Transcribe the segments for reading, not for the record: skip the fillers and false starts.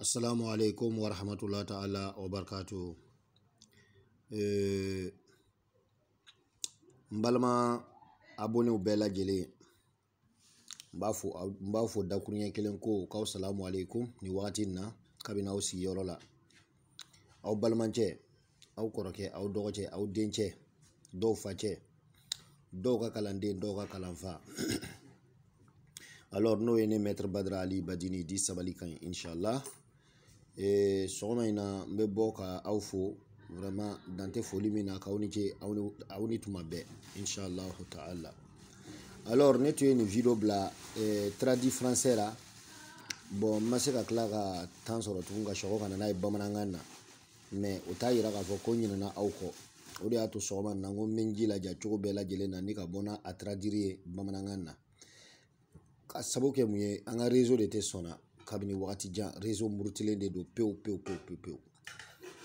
Assalamu alaikum wa rahmatullahi ta'ala wa barakatuh. N balima abonnéw bɛɛ lajɛlen, n b'a fɔ dakuruɲɛ kelen ko k'aw salamu alaikum nin wagati in na kabini aw sigiyɔrɔ la. Aw balimacɛ, aw kɔrɔkɛ, aw dɔgɔcɛ, aw dencɛ, dɔw facɛ, dɔw ka kalanden, dɔw ka kalanfa. Alors n'o ye ne maître Badara Ali Badini di sabali kan ye inshallah. Sɔgɔma in na n bɛ bɔ ka aw fo vraiment dan tɛ foli min na, k'aw ni ce, aw ni tuma bɛɛ inshallah ta'ala. Alors ne tun ye nin vidéo bila traduit français la. Bon, n ma se ka tila ka temps sɔrɔ tugun ka sɔgɔ ka na n'a ye bamanankan na, mais o t'a yira k'a fɔ ko n ɲinɛna aw kɔ. O de y'a to sɔgɔma in na n ko n bɛ n jilaja cogo bɛɛ lajɛlen na ni ka bɔ n'a a traduire ye bamanankan na. Ka sababu kɛ mun ye, an ka réseau de tɛ sɔn na kabini wagati jan, réseau murutilen de don pewu pewu pewu pewu pewu.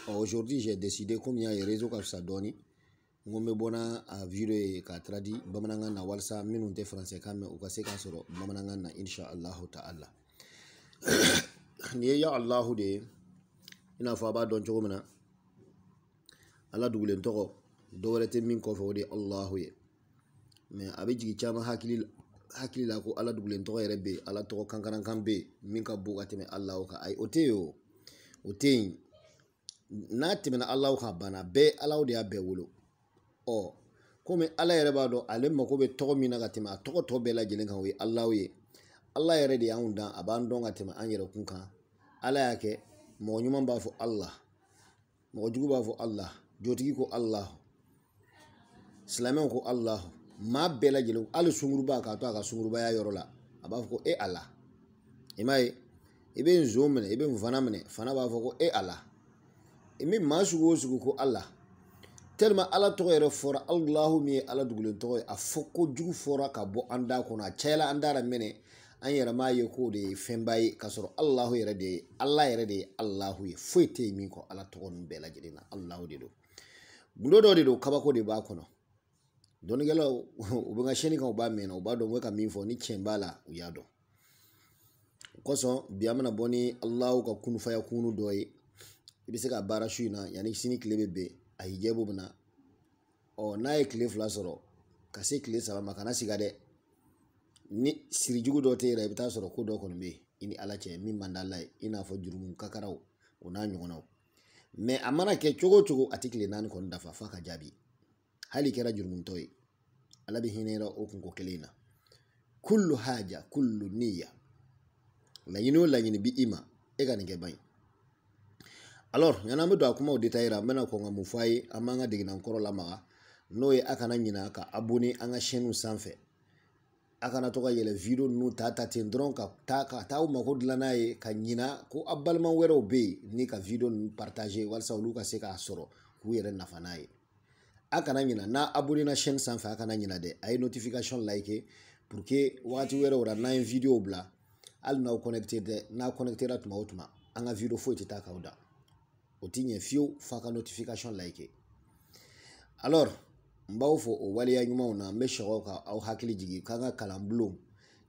Aujourd'hui j'ai décidé, komi y'a ye réseau ka fisa dɔɔni, n ko n bɛ bɔ n'a a vidéo ye k'a traduit bamanankan na walasa minnu tɛ français kan mɛn u ka se k'a sɔrɔ bamanankan na inshallah ta'ala. Nin ye ya Allahu de ye, i n'a fɔ a b'a dɔn cogo min na, Ala dugulen tɔgɔ dɔ wɛrɛ tɛ min kɔfɛ, o de ye Allahu ye. Mais a bɛ jigin caman hakili la ko Ala dugulen tɔgɔ yɛrɛ bɛ yen, Ala tɔgɔ kankarankan bɛ yen min ka bon ka tɛmɛ Alahu kan. Ayi, o tɛ yen, o tɛ yen. N'a tɛmɛna Alahu kan, a banna, bɛɛ Alahu de y'a bɛɛ wolo. Ɔ komi Ala yɛrɛ b'a dɔn ale mako bɛ tɔgɔ min na ka tɛmɛ a tɔgɔ tɔ bɛɛ lajɛlen kan, o ye Alahu ye. Ala yɛrɛ de y'anw dan, a b'an dɔn ka tɛmɛ an yɛrɛ kun kan. Ala y'a kɛ mɔgɔ ɲuman b'a fɔ Allah, mɔgɔ jugu b'a fɔ Allah, jotigi ko Allah, silamɛw ko Allah, maa bɛɛ lajɛlen, hali sunguruba k'a to a ka sungurubaya yɔrɔ la, a b'a fɔ ko e Ala. I m'a ye, i bɛ nson minɛ, i bɛ nfana minɛ, fana b'a fɔ ko e Ala. I bɛ maa sugu o sugu ko Ala. Tellement Ala tɔgɔ yɛrɛ fɔra, Alahu min ye Ala dugulen tɔgɔ ye, a fɔ ko jugu fɔra ka bɔ an da kɔnɔ, a cayala an da la mɛnɛ, an yɛrɛ m'a ye k'o de ye fɛnba ye, k'a sɔrɔ Alahu yɛrɛ de ye Ala yɛrɛ de ye Alahu ye. Foyi tɛ yen min kɔ Ala tɔgɔ ninnu bɛɛ lajɛlen na, Alahu de don. Gundo dɔ de don, kabako de b'a kɔnɔ. Dɔnnikɛlaw u bɛ n ka chaîne kan, u b'a mɛn, u b'a dɔn n bɛ ka min fɔ ni tiɲɛ b'a la, u y'a dɔn. O kosɔn bi an bɛna bɔ ni Alahu ka kunfaya kunu dɔ ye. I bɛ se ka baara su in na yanni sini tile bɛ bɛn, a hijabu bɛ na. Ɔ n'a ye tile 2 sɔrɔ ka se tile 3 ma, kana siga dɛ, ni sirijugu dɔ tɛ yɛrɛ, i bɛ taa sɔrɔ ko dɔ kɔni bɛ yen i ni Ala cɛ min man di Ala ye, i n'a fɔ jurumu kakaraw o n'a ɲɔgɔnnaw. Mais a mana kɛ cogo o cogo, a tɛ tile 4 kɔni dafa f'a ka jaabi. Hali kɛra jurumutɔ ye, Ala bɛ hinɛ i o kunko kelen in na. Kullu haja kullu niyya, laɲini o laɲini bi i ma, e ka nin kɛ ban ye. Alors yanni an bɛ don a kumaw détail la, n bɛna kɔn ka mun fɔ a ye, an b'an ka deginan kɔrɔ lamaga, n'o ye a kana ɲina ka abonné an ka chaîne sanfɛ. A kana to ka yɛlɛ vidéo ninnu ta ten dɔrɔn ka taa aw mako dilan n'a ye, ka ɲina ko a balima wɛrɛw bɛ yen ni ka vidéo ninnu partager walasa olu ka se k'a sɔrɔ k'u yɛrɛ nafa n'a ye. A kana ɲina n'a abonné na chaîne sanfɛ, a kana ɲina dɛ, a ye notification like pour que wagati wɛrɛw la n'an ye vidéo bila, hali n'aw connecté dɛ, n'a connecté ra tuma o tuma, an ka vidéo foyi tɛ taa k'aw da, o ti ɲɛ fiyewu f'a ka notification like. Alors n b'aw fo o waleya ɲumanw na, n bɛ sɔgɔ ka aw hakili jigin k'an ka kalanbulon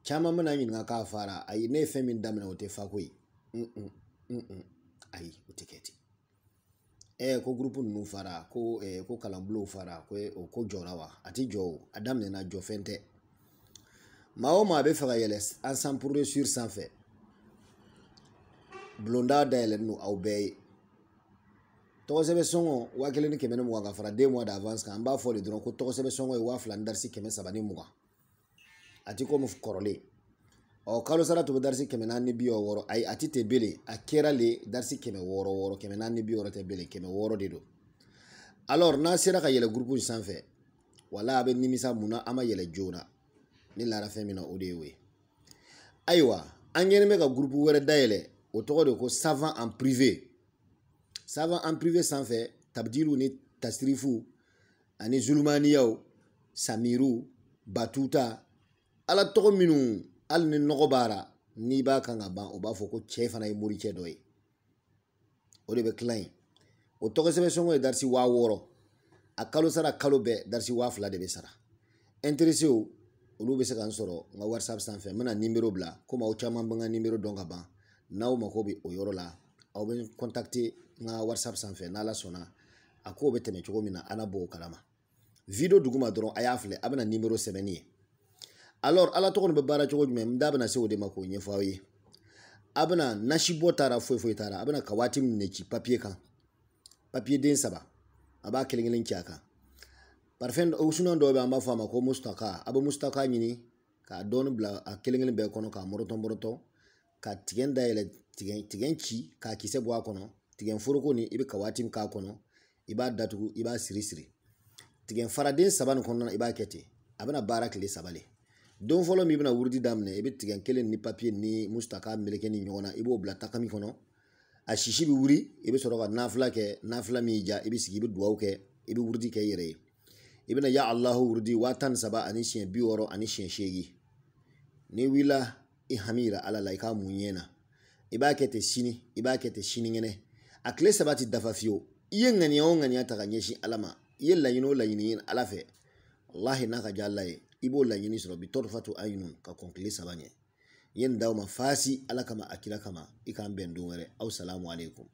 caman bɛna ɲininka k'a fara. Ayi, ne ye fɛn min daminɛ o tɛ fa koyi. Ayi, o tɛ kɛ ten. Ko groupe ninnu fara, ko ko kalanbulonw fara, ko o ko jɔra wa? A ti jɔ o, a daminɛna, jɔfɛn tɛ. Maa o maa bɛ fɛ ka yɛlɛ Ensemble pour réussir sanfɛ, bulonda dayɛlɛlen don aw bɛɛ ye. Tɔgɔsɛbɛn sɔngɔ 1120 ka fara 2 mois d'avance kan, an b'a fɔ de dɔrɔn ko tɔgɔsɛbɛn sɔngɔ ye 2000 ni darisi 320. A ti komi kɔrɔlen. Ɔ kalo sara tun bɛ darisi 460, ayi a ti ten belen, a kɛra le darisi 600 600, 460 tɛ belen, 600 de don. Alors n'a sera ka yɛlɛ groupe in sanfɛ, wala a bɛ nimisa mun na an ma yɛlɛ joona. Ne lara fɛn min na o de ye o ye. Ayiwa, an kɛlen bɛ ka groupe wɛrɛ dayɛlɛ, o tɔgɔ de ko savant en privé. Savant en privé sanfɛ, tabdilu ni tasirifu ani zulumaniyaw, samiru, batuta, Ala tɔgɔ minnu hali ni nɔgɔ b'a la, n'i b'a kan ka ban, o b'a fɔ ko cɛ fana ye moricɛ dɔ ye. O de bɛ tila yen. O tɔgɔ sɛbɛn sɔngɔ ye darisi 6000, a kalo sara kalo bɛɛ darisi 2000 de bɛ sara. Intéressé olu bɛ se ka n sɔrɔ n ka WhatsApp sanfɛ, n bɛna numéro bila, komi aw caman bɛ n ka numéro dɔn ka ban. N'aw mako bɛ o yɔrɔ la, aw bɛ contacter n ka WhatsApp sanfɛ. N'Ala sɔnna, a ko bɛ tɛmɛ cogo min na, ala b'o kalama. Video duguma dɔrɔn, a y'a filɛ, a bɛna nimero sɛbɛnni ye. Alors, Ala tɔgɔ nin bɛ baara cogo jumɛn? N da bɛna se o de ma k'o ɲɛfɔ aw ye. A bɛna nasi bɔ taara, foyi foyi taara, a bɛna ka waati min de ci papier kan, papier den saba, a b'a kelen kelen ci a kan. Parfum wusulan dɔw bɛ, an b'a fɔ a ma ko mustaka. A bɛ mustaka ɲini k'a dɔɔni bila a kelen kelen bɛɛ kɔnɔ, k'a mɔrɔtɔ mɔrɔtɔ, ka tigɛ dayɛlɛ, tigɛ ci k'a kisɛ bɔ a kɔnɔ. Tigɛ foroko nin, i bɛ ka waati min k'a kɔnɔ, i b'a datugu, i b'a siri siri. Tigɛ faraden saba nin kɔnɔna na, i b'a kɛ ten. A bɛna baara tile 3 le. Don fɔlɔ min i bɛna wurudi daminɛ, i bɛ tigɛ kelen ni papiye ni mustaka meleke ni ɲɔgɔn na, i b'o bila takami kɔnɔ. A sisi bɛ wuri, i bɛ sɔrɔ ka nafila kɛ. Nafila min y'i diya, i bɛ sigi, i bɛ dugawu kɛ, i bɛ wurudi kɛ i yɛrɛ ye. I bɛna ya Alahu wurudi 13 ani siɲɛ 60 ani siɲɛ 8. N'i wulila, i hami yira Ala la, i k'a mun ɲɛ na. I b'a kɛ ten sini, i b'a kɛ ten sinikɛnɛ. A tile 3 ti dafa fiyewu. I ye ŋaniya o ŋaniya ta ka ɲɛsin Ala ma, i ye laɲini o laɲini ɲini Ala fɛ, walahi, n'a ka diya Ala ye, i b'o laɲini sɔrɔ bi tɔrɔfatu ayinun ka kɔn tile 3 ɲɛ. N ye nin d'aw ma faasi Ala kama, a kira kama. I k'an bɛn don wɛrɛ. Aw salamu aleykum.